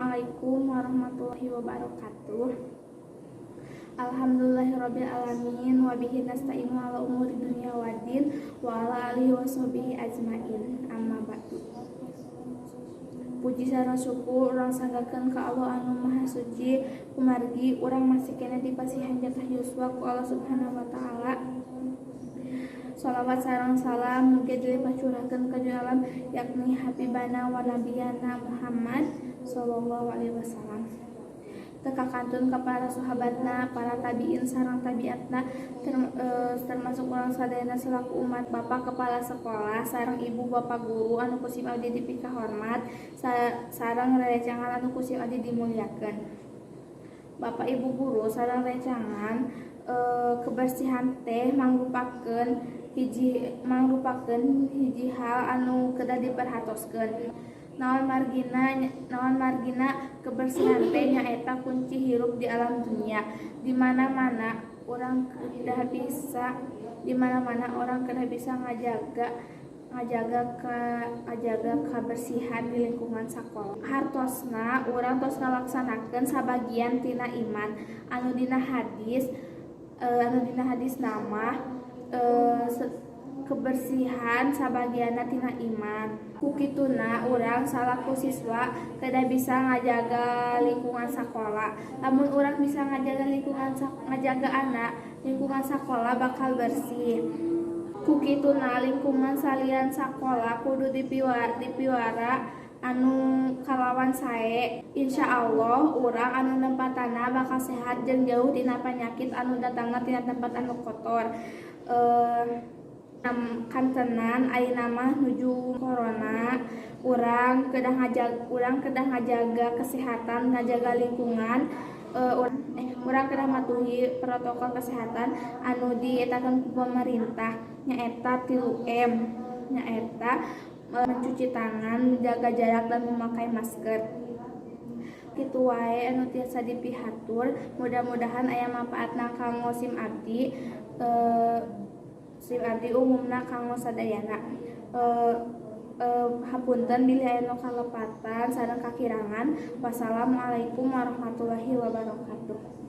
Assalamualaikum warahmatullahi wabarakatuh. Alhamdulillahirabbil alamin, wa bihi nasta'inu ala umuri dunya waddin, wa ala alihi washabbihi ajmain. Amma ba'du. Puji sareng syukur urang sanggakeun ka Allah anu Maha Suci, kumargi urang masih keneh dipasihan jatah yuswa ku Allah Subhanahu wa Taala. Salawat sareng salam mugi dilimpah curahkeun ka alam, yakni habibana wa nabiyana Muhammad sallallahu alaihi wasallam. Teu kakantun ka para sahabatna, para tabiin sareng tabiatna, termasuk urang sadayana selaku umat. Bapak Kepala Sekolah sareng Ibu Bapak guru anu ku sim abdi dipikahormat, sareng rerencangan anu ku sim abdi dimuliakeun. Bapak Ibu guru sareng rencangan, kebersihan teh mangrupakeun hiji hal anu kedah diperhatoskeun. Naon margina kebersihan teh nyaeta kunci hirup di alam dunia. Di mana-mana urang kedah bisa ngajaga kabersihan di lingkungan sakola. Hartosna urang tos ngalaksanakeun sabagian tina iman anu dina hadis mah kebersihan sabagianna tina iman. Ku kituna urang salaku siswa kedah bisa ngajaga lingkungan sakola. Lamun urang bisa ngajaga anak, lingkungan sakola bakal bersih. Ku kituna lingkungan salian sakola kudu dipiwara anu kalawan sae. Insya Allah urang anu nempatanna bakal sehat jeung jauh tina panyakit anu datangna tina tempat anu kotor. Kantenan ayeuna mah nuju corona, urang kedah ngajaga kesehatan, ngajaga lingkungan, urang kedah matuhi protokol kesehatan anu dietakeun ku pemerintah, nyaeta 3M, nyaeta mencuci tangan, menjaga jarak, dan memakai masker. Kitu wae anu tiasa dipihatur, mudah-mudahan aya manfaatna kanggo sim abdi, umumna kanggo sadayana. Hapunten bilih aya nu kalepatan sareng kakirangan. Wassalamualaikum warahmatullahi wabarakatuh.